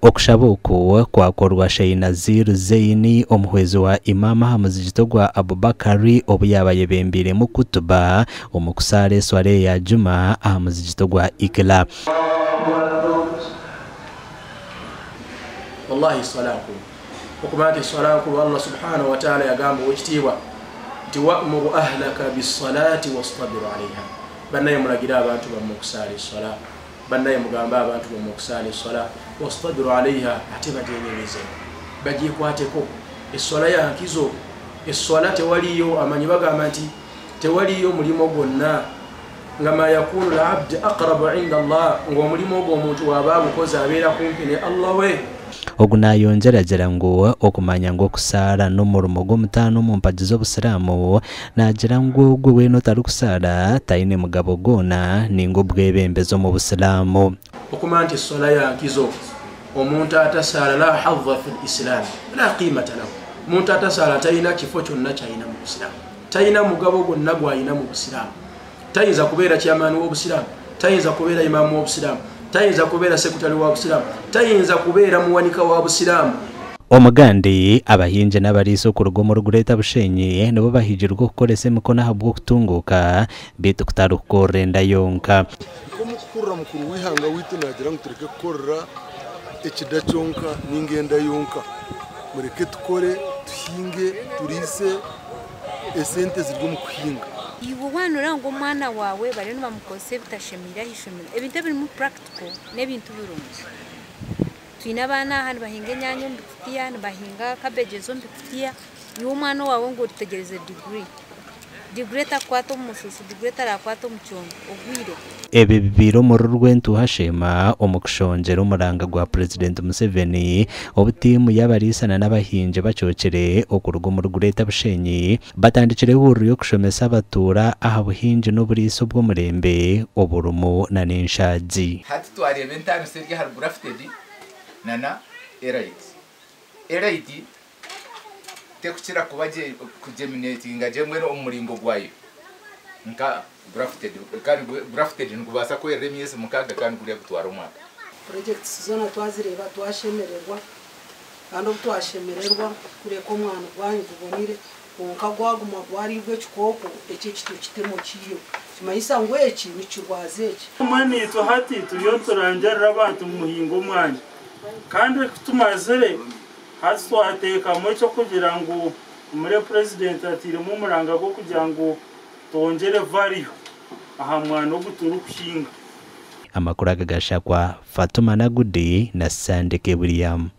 Okushaba oku kwakorwa Sheikh Nazir Zein omuhwezi wa Imam aha muzigiti ogwa Abubakari obu yaaba ayebembeiremu kutuba omu kusaara eswara eya Juma aha muzigiti ogwa Ikla. Wallahi swala nkulu okumanya nti eswala nkulu. Allah subhanahu wataala yagamba owekitiibwa nti wamuru ahlaka bisalati wastabiru alaiha. Bannaye mulagire abantu bammwe okusaala eswala, bannaye mugambe abantu bammwe okusaala eswala, wastabiru alaiha, ate bagyenyereze, bagyekwateko. Eswala yankizo, eswala tewaliyo amanyi, bagamba nti tewaliyo mulimo gwonna nga ma yakunu labd aqrabu inda Allah, ng'omulimu ogwo omuntu waaba agukoze abeera kumpi ne Allah we. Ogu nayongyera agira ngu okumanya ngu okusaara n'omurimo gw'omutaano omu mpagi z'obusiraamu, naagira ngu ogwe weena otarikusaara taine mugabo gwona ninga obwebembezi omu busiraamu. Okumanya nti eswala yankizo, omuntu atasaala la hadha fi lislaami la qimata lahu, omuntu atasaala talina kifo kyonna kyalina mu busiraamu, talina mugabo gwonna gwalina mu busiraamu, tayinza kubeera kyamaani w'obusiraamu, tayinza kubeera imaamu w'obusiraamu, tayinza kubeera sekutale wa busiraamu, tayinza kubeera muwanika wa busiraamu. Omugandi abahingi n'abariisa okuruga omuri Greater Bushenyi nibo bahigirwe okukoresa emikono ahabw'okutunguuka beitu kutari kukorera enda yonka. Nk'omukuhurira mukuru w'eihanga waitu naagira ngu tureke kukorera ekida kyonka ninga enda yonka, mureke tukore, tuhinge, turiise esente ziri omu kuhinga. Iwe wanoreba ngu omwana waawe bariyo nibamukozesa ebitashemeire aha ishomero, ebintu ebirimu practical n'ebintu birungi. Twine abaana aha nibahinga enyaanya omu bikutiya, nibahinga cabbages omu bikutiya, iwe omwana owaawe ngu oritegereze degree. Degree etakukwata omu mushushu, degree etarakwata omu kyondo, ogwire. Ebi bibaire omuri Rwentuha Sheema omu kushongyera omuranga gwa Purezidenti Museveni obu tiimu y'abariisana n'abahingi bacookire okuruga omuri Greater Bushenyi batandikire ehururu y'okushomesa abatuura aha buhingi n'oburiisa obw'omurembe oburimu n'enshaagi. Hati twareeba entaaniso eri ahari grafted nana elite. Elite tekukira kuba gye kugerminatinga gye mbwenu omu muringo gwayo nka grafted. Kandi grafted nigubaasa kwerera emyezi 6 kandi guriya gutwara omwaka. Projects zoona twazireeba, twashemererwa, kandi obu twashemererwa kureka omwana gwanyu gubonire, kwonka gwaguma gwaribwa ekikooko eki, ekitemo kiyo kimanyisa ngu eki nikirwaza eki. Mbwenu itwe hati turiyo niturangiirira abantu muhinga omwanya, kandi kutumazire hati twateekamu ekyokugira ngu omuri purezidenti atairemu omuranga gw'okugira ngu twongyere value aha mwana ogu turikuhinga. Amakuru aga gashakwa Fatuma Nagudi na Sandeke William.